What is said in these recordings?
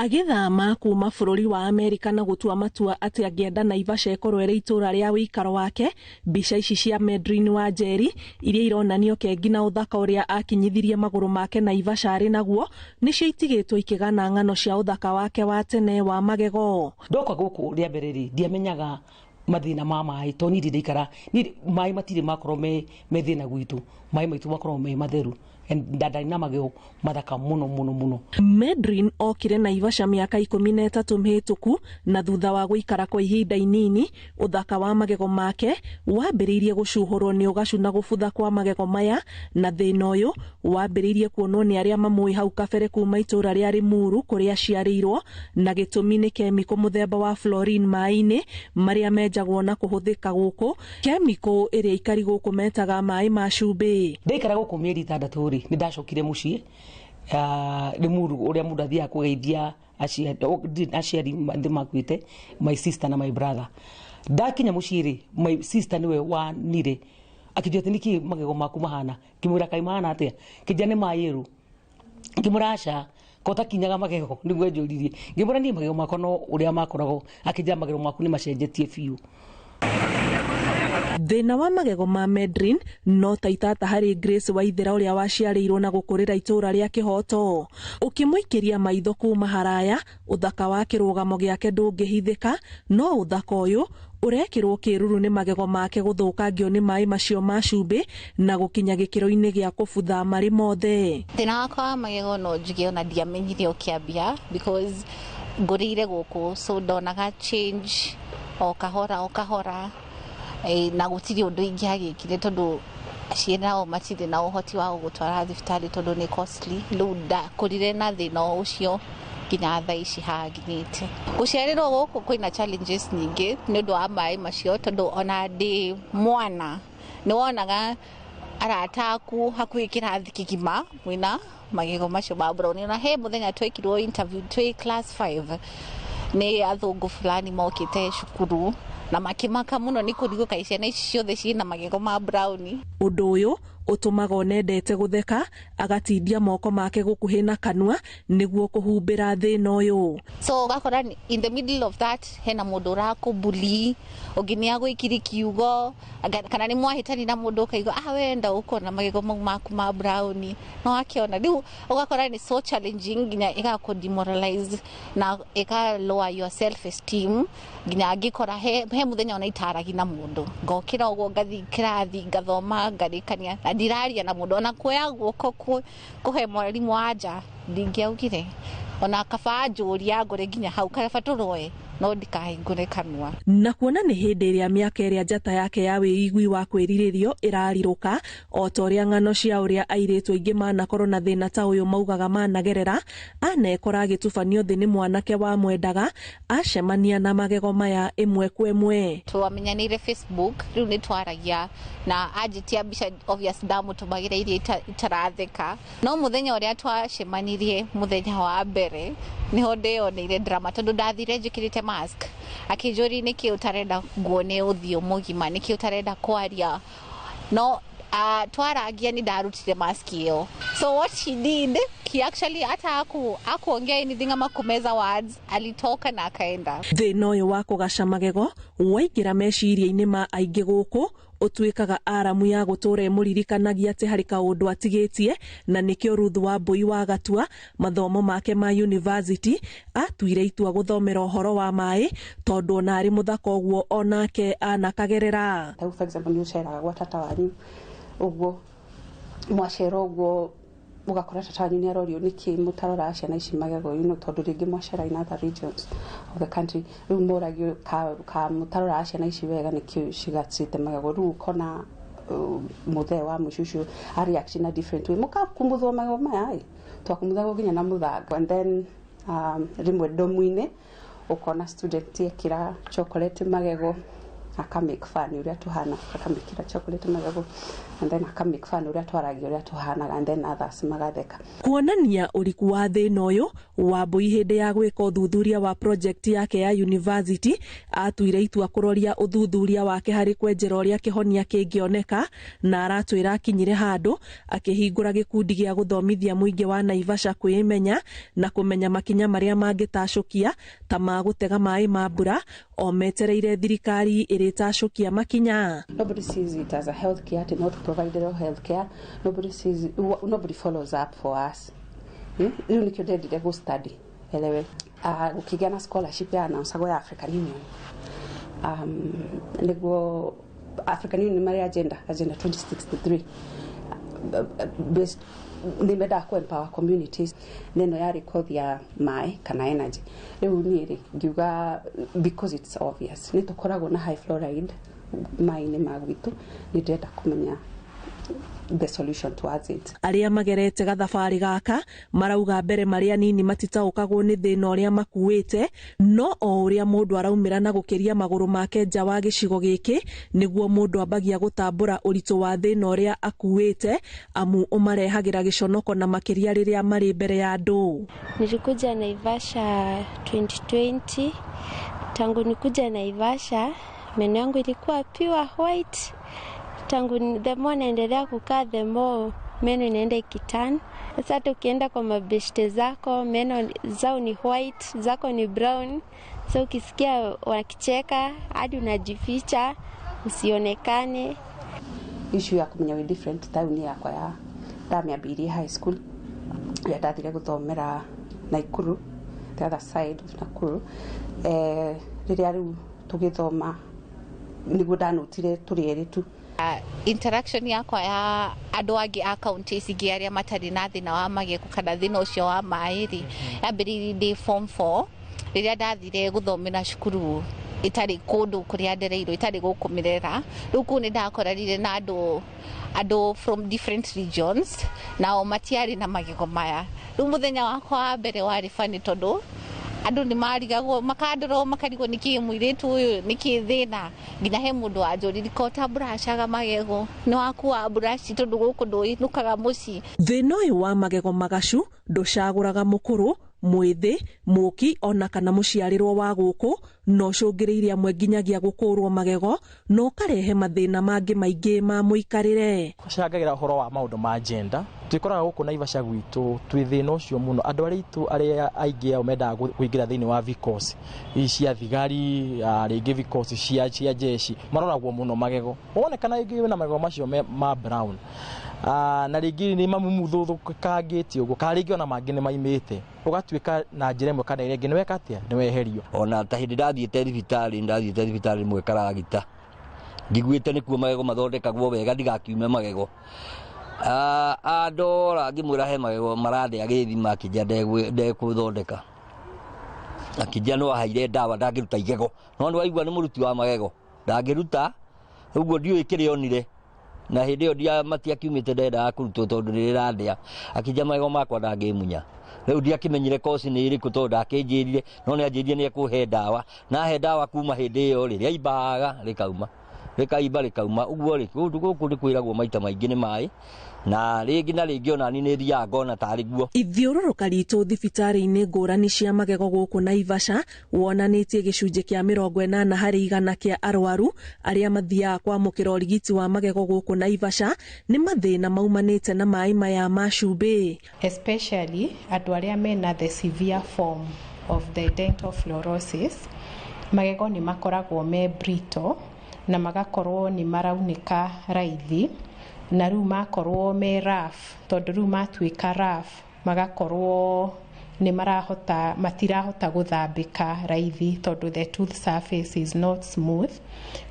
Agĩthama kuma bũrũri wa Amerika na gũtua matua atĩ angĩenda Naivasha ĩkorwo ĩrĩ itũũra rĩa ũikaro wake, mbica ici cia Medrin Wanjeri iria ironania ũkengi na ũthaka ũrĩa akinyithirie magũrũ make Naivasha arĩ naguo nĩcio itigĩtwo ikĩgana ng'ano cia ũthaka wake wa tene wa magego. Ndoka gũkũ rĩa mbere rĩ, ndiamenyaga mathĩna ma maĩ, to niĩ ndaikara maĩ matirĩ makorwo me thĩna gwitũ, maĩ maitũ makorwo me matheru. Ndarĩ na magego mathaka mũno mũno mũno. Medrin okire Naivasha mĩaka 13 mĩhĩtũku na thutha wa gũikara kwa ihinda inini ũthaka wa magego make wambĩrĩirie gũcuhũrwo nĩ ũgacu na gũbutha kwa magego maya, na thĩna ũyũ wambĩrĩirie kuonwo nĩ arĩa mamũĩ hau kabere kuma itũũra rĩa Limuru kũrĩa aciarĩirwo, na gĩtũmi nĩ kemiko mũthemba wa fluorine maĩ-inĩ marĩa menjagwo na kũhũthĩka gũkũ, kemiko ĩrĩa aikari gũkũ metaga maĩ ma cumbĩ. Ndaikara gũkũ mĩeri 6 rĩ, nĩ ndacokire mũciĩ Limuru ũrĩa mũndũ athiaga kũgeithia aciari ndĩ makuĩte, my sister na my brother. Ndakinya mũciĩ rĩ, my sister nĩwe wanire akĩnjĩra atĩ nĩkĩ magego maku mahana, ngĩmwĩra kaĩ mahana atĩa, kĩnjĩra nĩ ma yellow, ngĩmwĩra aca ko takinyaga magego nĩguo njũririe, ngĩmwĩra niĩ magego makwa no ũrĩa makoragwo, akĩnjĩra magego maku nĩ macenjetie biũ. Thĩna wa magego ma Medrin no ta itata harĩ Grace Waithera ũrĩa waciarĩirwo na gũkũrĩra itũũra rĩa Kĩhooto. Ũkĩmũikĩria maitho kuma haraya, ũthaka wa kĩrũgamo gĩake ndũngĩhithĩka, no ũthaka ũyũ ũrekĩrwo kĩruru nĩ magego make gũthũkangio nĩ maĩ macio ma cumbĩ na gũkinya gĩkĩro-inĩ gĩa kũbutha marĩ mothe. Thĩna wakwa wa magego no njuge ona ndiamenyire ũkĩambia because ngũrĩire gũkũ, so ndonaga change o kahora o kahora, na gũtirĩ ũndũ ingĩagĩkire tondũ aciari nao matirĩ na ũhoti wa gũgũtwara thibitarĩ tondũ nĩ costly. Rĩu ndakũrire na thĩna ũcio nginya thaa ici hanginyĩte. Gũciarĩrwo gũkũ kwĩna challenges nyingĩ nĩ ũndũ wa maĩ macio, tondũ ona ndĩ mwana nĩ wonaga arata aku hakuhĩ kĩrathi kĩgima mwĩna magego macio ma brown. Ona he mũthenya twekirwo interview twĩ class 5 nĩ athũngũ fulani mokĩte cukuru na makĩmaka mũno nĩ kũrigwo kaĩ ciana ici ciothe ciĩna magego ma brown. Ũndũ ũyũ ũtũmaga onendete gũtheka agatindia moko make gũkuhĩ na kanua nĩguo kũhumbĩra thĩna ũyũ. So ũgakora in the middle of that hena mũndũ ũrakũbully, ũngĩ nĩ agwĩkiri kiugo, kana nĩ mwahĩtani na mũndũ ũkaigua wenda ũkona magego mau maku ma brown no akĩona. Rĩu ũgakora nĩ so challenging nginya ĩgakũ demoralize na ĩka lower your self esteem, nginya ngĩkora he mũthenya ona itaragi na mũndũ, ngokĩra ũguo ngathiĩ kĩrathi ngathoma ngarĩkania na ndiraria na mũndũ, ona kuoya guoko kũhe mwarimũ wa nja ndingĩaugire, ona kaba anjũria ngũre nginya hau kaba tũroe no ndikahingũre kanua. Na kuona nĩ hĩndĩ ĩrĩa mĩaka ĩrĩa njata yake ya wĩigwi wa kwĩrirĩrio ĩrarirũka, o ta ũrĩa ng'ano cia ũrĩa airĩtu aingĩ manakorwo na thĩna ta ũyũ maugaga managerera, anekora agĩtubanio thĩ nĩ mwanake wamwendaga acemania na magego maya ĩmwe kwa ĩmwe. Twamenyanĩire Facebook, rĩu nĩ twaragia na anjĩtia mbica, obvious ndamũtũmagĩra iria itaratheka, no mũthenya ũrĩa twacemanirie mũthenya wa mbere nĩho ndeyoneire drama, tondũ ndathire njĩkĩrĩte mask, akĩnjũria nĩkĩ ũtarenda nguone ũthiũ mũgima, nĩkĩ ũtarenda kwaria, no twarangia nĩ ndarutire mask ĩyo. So what he did, he actually hata hakuongea anything ama kumeza words, alitoka na akaenda. Thĩna ũyũ wa kũgaca magego waingĩra meciria-inĩ ma aingĩ gũkũ ũtuĩkaga aramu ya gũtũra ĩmũririkanagia atĩ harĩ kaũndũ atigĩtie, na nĩkĩo Ruth Wambui wa Gatua mathomo make ma university atuire itua gũthomera ũhoro wa maĩ, tondũ ona arĩ mũthaka ũguo onake anakagerera. Ta for example nĩ ũceraga gwa tata wanyu ũguo, mwacera ũguo ũgakora tata wanyu nĩ arorio nĩkĩ mũtaroraga ciana ici magego, tondũ rĩngĩ mwacera in other regions of the country, rĩu moragio ka mũtaroraga ciana ici wega nĩkĩ cigacĩte magego. Rĩu ũkona mũthee wa mũciĩ ũcio a react in a different way, mũkakumuthwo magego maya ĩ, twakumuthagwo nginya na mũthanga. And then rĩmwe ndomu-inĩ ũkona student ekĩra chocolate magego. Aka make fun ũrĩa tuhana, akamĩkĩra chocolate magego, and then aka make fun ũrĩa twaragia, ũrĩa tuhanaga, and then others magatheka. Kuonania ũriku wa thĩna ũyũ, Wambui hĩndĩ ya gwĩka ũthuthuria wa project yake ya university atuire itua kũroria ũthuthuria wake harĩ kwenjera ũrĩa kĩhonia kĩngĩoneka, na aratwĩra akinyire handũ akĩhingũra gĩkundi gĩa gũthomithia mũingĩ wa Naivasha kwĩmenya na kũmenya makinya marĩa mangĩtacũkia ta ma gũtega maĩ ma mbura o metereire thirikari ĩrĩtacũkia makinya. Nobody sees it as a health care, to not provide health care. Nobody sees, nobody follows up for us. Rĩu nĩkĩo ndendire gũ study elewe. Gũkĩgĩa na scholarship ya announceagwo ya African Union, nĩguo African Union marĩ agenda 2063 based nĩ mendaga ku empower communities, na ĩno yarĩ kothi ya maĩ kana energy. Rĩu niĩ rĩ, ngiuga because it's obvious nĩ tũkoragwo na high fluoride maĩ-inĩ ma gwitũ, nĩ ndĩrenda kũmenya the solution towards it. Arĩa magerete gathabarĩ gaka marauga mbere marĩ anini matitaũkagwo nĩ thĩna ũrĩa makuĩte, no o ũrĩa mũndũ araumĩra na gũkĩria magũrũ make nja wa gĩcigo gĩkĩ nĩguo mũndũ ambagia gũtambũra ũritũ wa thĩna ũrĩa akuĩte, amu ũmarehagĩra gĩconoko na makĩria rĩrĩa marĩ mbere ya andũ. Nilikuja Naivasha 2020. Tangu nikuja Naivasha, meno yangu ilikuwa pure white. Tangu the more naendelea kukaa, the more meno inaenda ikiturn. Sasa hata ukienda kwa mabeshte zako, meno zao ni white, zako ni brown. So ukisikia wakicheka hadi unajificha usionekane. Issue ya kũmenya wĩ different tauni yakwa ya ndamĩambĩrĩirie high school ĩrĩa ndathire gũthomera Nakuru, the other side of Nakuru. Rĩrĩa rĩu tũgĩthoma nĩguo ndanotire tũrĩ erĩ tu. Interaction yakwa ya andũ angĩ a kaunti ici ingĩ arĩa matarĩ na thĩna wa magego kana thĩna ũcio wa maĩ rĩ, yambĩrĩirie ndĩ form 4 rĩrĩa ndathire gũthomera cukuru ĩtarĩ kũndũ kũrĩa ndereirwo, ĩtarĩ gũkũ Mĩrera. Rĩu kũu nĩ ndakoranire na andũ from different regions, nao matiarĩ na magego maya. Rĩu mũthenya wakwa wa mbere warĩ funny tondũ andũ nĩ marigagwo, makandorwo, makarigwo nĩkĩ mũirĩtu ũyũ, nĩkĩ thĩna, nginya he mũndũ wanjũririe ko ta mburashaga magego, nĩ wakua mburaci tondũ gũkũ ndũinũkaga mũciĩ. Thĩna ũyũ wa magego magacu ndũcagũraga mũkũrũ, mwĩthĩ, mũki ona kana mũciarĩrwo wa gũkũ, no ũcũngĩrĩirie amwe nginyagia gũkũrwo magego na ũkarehe mathĩna mangĩ maingĩ ma mũikarĩre. Cangagĩra ũhoro wa maũndũ ma gender. Twĩkoraga gũkũ Naivasha gwitũ twĩ thĩna ũcio mũno. Andũ arĩa aitũ arĩa aingĩ ao mendaga kũingĩra thĩinĩ wa vikosi cia thigari, rĩngĩ vikosi cia jeshi, maroragwo mũno magego. Wonekana rĩngĩ wĩna magego macio ma brown, na rĩngĩ nĩ mamumuthũkangĩte ũguo, kana rĩngĩ ona mangĩ nĩ maimĩte, ũgatuĩka na njĩra ĩmwe kana ĩrĩa ĩngĩ nĩ weka atĩa, nĩ weherio. Ona ta hĩndĩ ndathiĩte thibitarĩ rĩmwe Karagita, njiguĩte nĩkuo magego mathondekagwo wega ndigakiume magego. Andora ngĩmwĩra he magego marandĩa gĩthima, akĩnjia ndekũthondeka, akĩnjia no aheire ndawa ndangĩruta igego, no nĩ waigua nĩ mũruti wa magego ndangĩruta ũguo, ndiũĩ kĩrĩa onire na hĩndĩ ĩyo matiakiumĩte ndendaga kũrutwo tondũ nĩ rĩrandĩa. Akĩnjia magego makwa ndangĩmunya. Rĩu ndiakĩmenyire koci nĩ ĩrĩkũ tondũ ndakĩnjĩrire, no nĩ anjĩrire nĩ ekũhe ndawa, na ahe ndawa kuma hĩndĩ ĩyo rĩ, rĩaimbaga rĩkauma, rĩkaimba rĩkauma ũguo rĩ, kũndũ gũkũ nĩ kwĩragwo maita maingĩ nĩ maĩ, na rĩngĩ na rĩngĩ ona niĩ nĩ thiaga ngona tarĩ guo. Ithiũrũrũka ritũ thibitarĩ-inĩ ngũrani cia magego gũkũ Naivasha wonanĩtie gĩcunjĩ kĩa 80% kĩa arwaru arĩa mathiaga kwamũkĩra ũrigiti wa magego gũkũ Naivasha nĩ mathĩna maumanĩte na maĩ maya ma cumbĩ. Especially andũ arĩa mena the severe form of the dental fluorosis, magego nĩ makoragwo me brittle na magakorwo nĩ maraunĩka raithi, na rĩu makorwo me rough, tondũ rĩu matuĩka rough magakorwo nĩ marahota, matirahota gũthambĩka raithi tondũ the tooth surface is not smooth.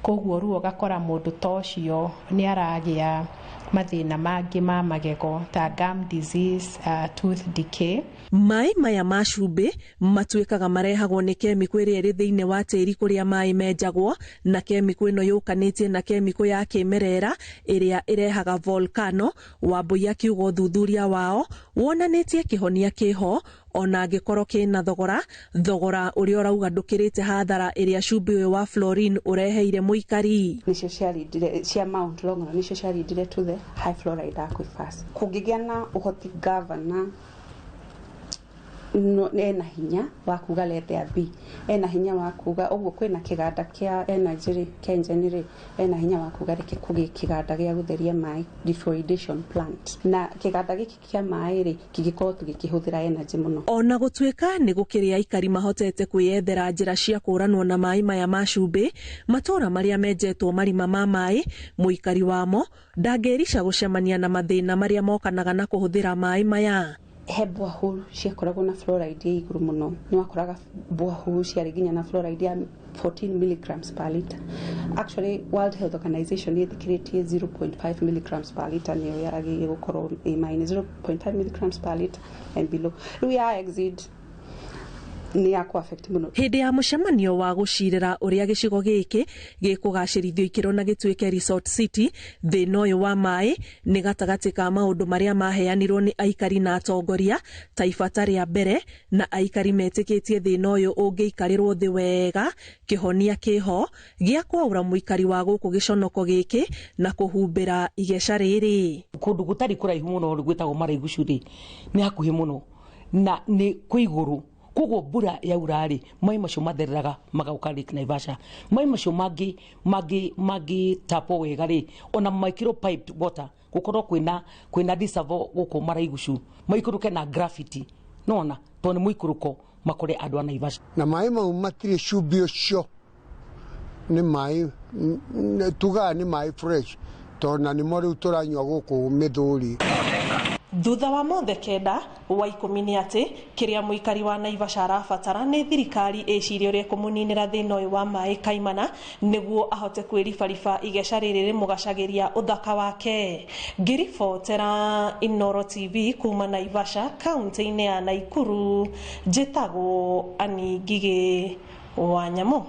Koguo rĩu ũgakora mũndũ ta ũcio nĩ aragĩa mathĩna mangĩ ma magego ta gum disease, tooth decay. Maĩ maya ma cumbĩ matuĩkaga marehagwo nĩ kemiko ĩrĩa ĩrĩ thĩinĩ wa tĩri kũrĩa maĩ menjagwo, na kemiko ĩno yũkanĩtie na kemiko ya kĩmerera ĩrĩa ĩrehaga volcano. Wambui akiuga ũthuthuria wao wonanĩtie kĩhonia kĩho ona angĩkorwo kĩna thogora, thogora ũrĩa ũrauga ndũkĩrĩte hathara ĩrĩa cumbĩ ũyũ wa fluorine ũreheire mũikari. Nĩcio ciarindire cia Mount Longonot, nĩcio ciarindire to the high fluoride aquifers. Kũngĩgĩa na ũhoti governor no, ena hinya wa kuga let there be, ena hinya wa kuga ũguo kwĩna kĩganda kĩa energy rĩ, KenGen rĩ, ena hinya wa kuga reke kũgĩe kĩganda gĩa gũtheria maĩ, defluoridation plant, na kĩganda gĩkĩ kĩa maĩ rĩ, kĩngĩkorwo tũgĩkĩhũthĩra energy mũno. Ona gũtuĩka nĩ gũkĩrĩ aikari mahotete kwĩyethera njĩra cia kũranwo na maĩ maya ma cumbĩ, matũũra marĩa menjetwo marima ma maĩ, mũikari wamo ndangĩrica gũcemania na mathĩna marĩa mokanaga na kũhũthĩra maĩ maya. He borehole ciakoragwo na fluoride ya igũrũ mũno, nĩ wakoraga borehole ciarĩ nginya na fluoride ya 14 milligrams per liter. Actually, World Health Organization ĩtĩkĩrĩtie 0.5 milligrams per liter nĩyo yagĩrĩire gũkorwo ĩ maĩ-inĩ, 0.5 milligrams per liter and below. Rĩu ya exceed nĩ ya kũ affect mũno. Hĩndĩ ya mũcemanio wa gũcirĩra ũrĩa gĩcigo gĩkĩ gĩkũgacĩrithio ikĩro na gĩtuĩke resort city, thĩna ũyũ wa maĩ nĩ gatagatĩ ka maũndũ marĩa maheanirwo nĩ aikari na atongoria ta ibata rĩa mbere, na aikari metĩkĩtie thĩna ũyũ ũngĩikarĩrwo thĩ wega, kĩhonia kĩho gĩa kwaũra mũikari wa gũkũ gĩconoko gĩkĩ na kũhumbĩra igeca rĩrĩ. Kũndũ gũtarĩ kũraihu mũno rĩ, gwĩtagwo Maraigucu rĩ, nĩ hakuhĩ mũno na nĩ kwĩ igũrũ, koguo mbura yaura rĩ, maĩ macio mathereraga magoka Lake Naivasha. Maĩ macio mangĩ mangĩ mangĩtapwo wega rĩ, ona maikĩrwo piped water, gũkorwo kwĩna reservoir gũkũ Maraigucu, maikũrũke na gravity nona, tondũ nĩ mũikũrũko makore andũ a Naivasha. Na maĩ mau matirĩ cumbĩ ũcio, nĩ maĩ tugaga nĩ maĩ fresh, tondũ na nĩmo rĩu tũranyua gũkũ mĩthũri. Thutha wa mothe kenda wa ikũmi nĩ atĩ kĩrĩa mũikari wa Naivasha arabatara nĩ thirikari ĩcirie ũrĩa ĩkũmũninĩra thĩna ũyũ wa maĩ kaimana nĩguo ahote kwĩribariba igeca rĩrĩ rĩmũgacagĩria ũthaka wake. Ngĩribotera Inooro TV kuma Naivasha kaunti-inĩ ya Naikuru, njĩtagwo Annie Ngigĩ wa Nyamũ.